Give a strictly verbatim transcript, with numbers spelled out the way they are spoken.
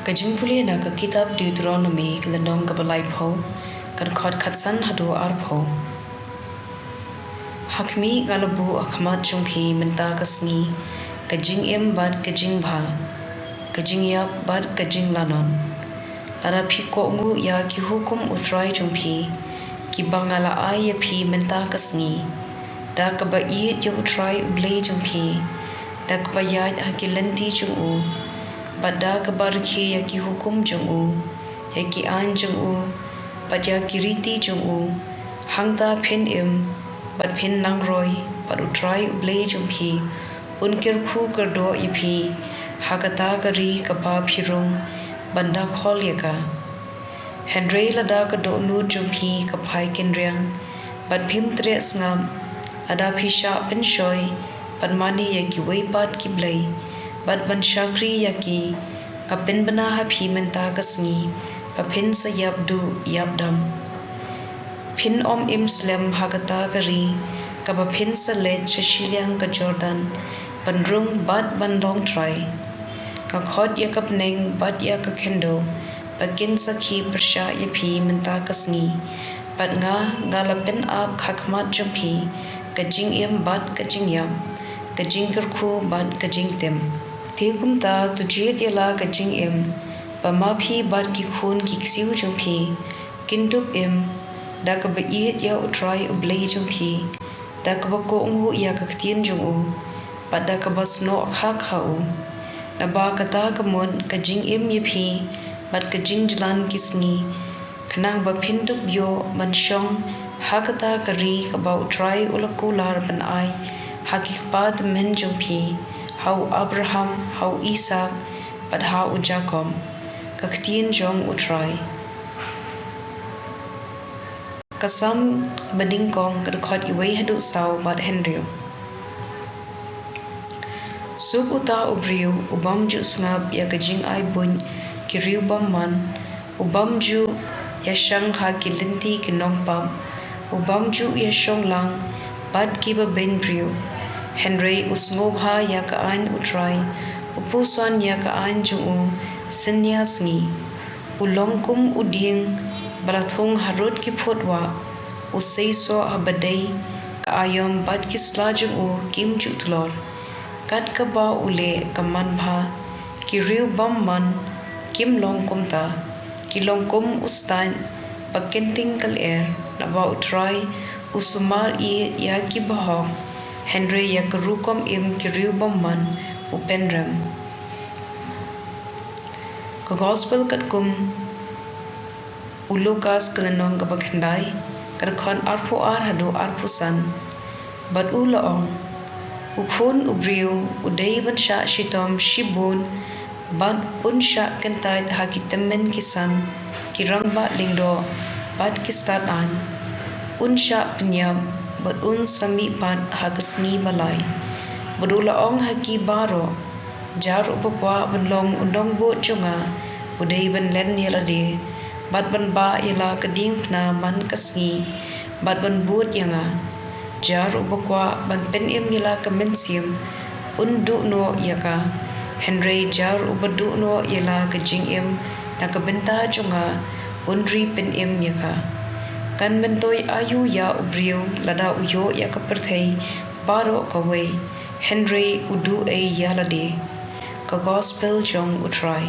Ka jingpule na ka kitab Deuteronomi, ka lynnong kaba laiphew, ka dkhot khatsan haduh arphew. Ha khmih, nga la buh ha khmat jong phi mynta ka sngi ka jingim bad ka jingbha, ka jingïap bad ka jinglanon. Lada phi kohnguh ïa ki hukum U Trai jong phi, kiba nga la ai ïa phi mynta ka sngi, da kaba ïeit ïa U Trai U Blei jong phi, da kaba ïaid ha ki lynti jong u, bad da kaba rkhie ïa ki hukum jong u, ïa ki aiñ jong u, bad ïa ki riti jong u, hangta phin im bad phin nang roi, bad U Trai U Blei jong phi un kyrkhu kyrdoh ïa phi ha kata ka ri kaba phi rung ban da khol ïa ka. Hynrei lada ka dohnud jong phi ka phai kynriang bad phim treh sngap, lada phi shah pynshoi ban mane ïa kiwei pat ki blei bad ban shakri ïa ki, nga pynbna ha phi mynta ka sngi ba phin sa ïap duh ïap dam. Phin ym im slem ha kata ka ri kaba phin sa leit sha shiliang ka Jordan ban rung bad ban long trai. Nga khot ïa ka bneng bad ïa ka khyndew ba kin sakhi pyrshah ïa phi mynta ka sngi, bad nga, nga la pynap ha khmat jong phi ka jingim bad ka jingïap, ka jingkyrkhu bad ka jingtim. Te kumta, to jied ïa la ka jingim ba ma phi bad ki khun ki ksiew jong phi kin dup im, da kaba ïeit ïa U Trai U Blei jong phi, da kaba kohnguh ïa ka ktien jong u, bad da kaba snoh khak ha u. Naba kata ka mut ka jingim ïa phi bad ka jingjlan ki sngi, khnang ba phin dup ïoh ban shong ha kata ka ri kaba U Trai u la kular ban ai ha ki kpa tymmen jong phi, ha u Abraham, ha u Isaak, bad ha u Jakob. Ka ktien jong U Trai. Ka Salm banyngkong, ka dkhot iwei haduh saw bad hynriew. Suk uta u briew u bym ju sngap ïa ka jingai buit ki riew bymman, u bym ju ïashang ha ki lynti ki nongpap, u bym ju ïashong lang bad kiba beiñ briew. Hynrei u sngewbha ïa ka aiñ U Trai, u puson ïa ka aiñ jong u synñia sngi. U long kum u dieng ba la thung harud ki phut wah, u seisoh haba dei ka aïom bad ki sla jong u kim ju tlor. Kat kaba u leh ka manbha, ki riew bymman kim long kumta, ki long kum u stait ba kynting ka lyer. Naba U Trai u sumar ïeit ïa ki bahok, hynrei ïa ka rukom im ki riew bymman u pynrem. Ka Gospel katkum u Lukas, ka lynnong kaba khyndai, ka dkhot arphew ar haduh arphew san. Bad u la ong, U Khun u briew u dei ban shah shitom shibun, bad un shah kyntait ha ki tymmen ki san, ki rangbah lyngdoh bad ki stad aiñ. Un shah pynïap bad un sa mih pat ha ka sngi ba lai. Bad u la ong ha ki baroh, Jar uba kwah ban long u nongbud jong nga, u dei ban len ïa lade, bad ban bah ïa la ka diengphna man ka sngi, bad ban bud ïa nga. Jar uba kwah ban pynim ïa la ka mynsiem, un duh noh ïa ka. Hynrei jar uba duh noh ïa la ka jingim na ka bynta jong nga, un ri pynim ïa ka. Kan myntoi aïu ïa u briew lada u ïoh ïa ka pyrthei baroh kawei, hynrei u duh ei ïa lade. Ka Gospel jong U Trai.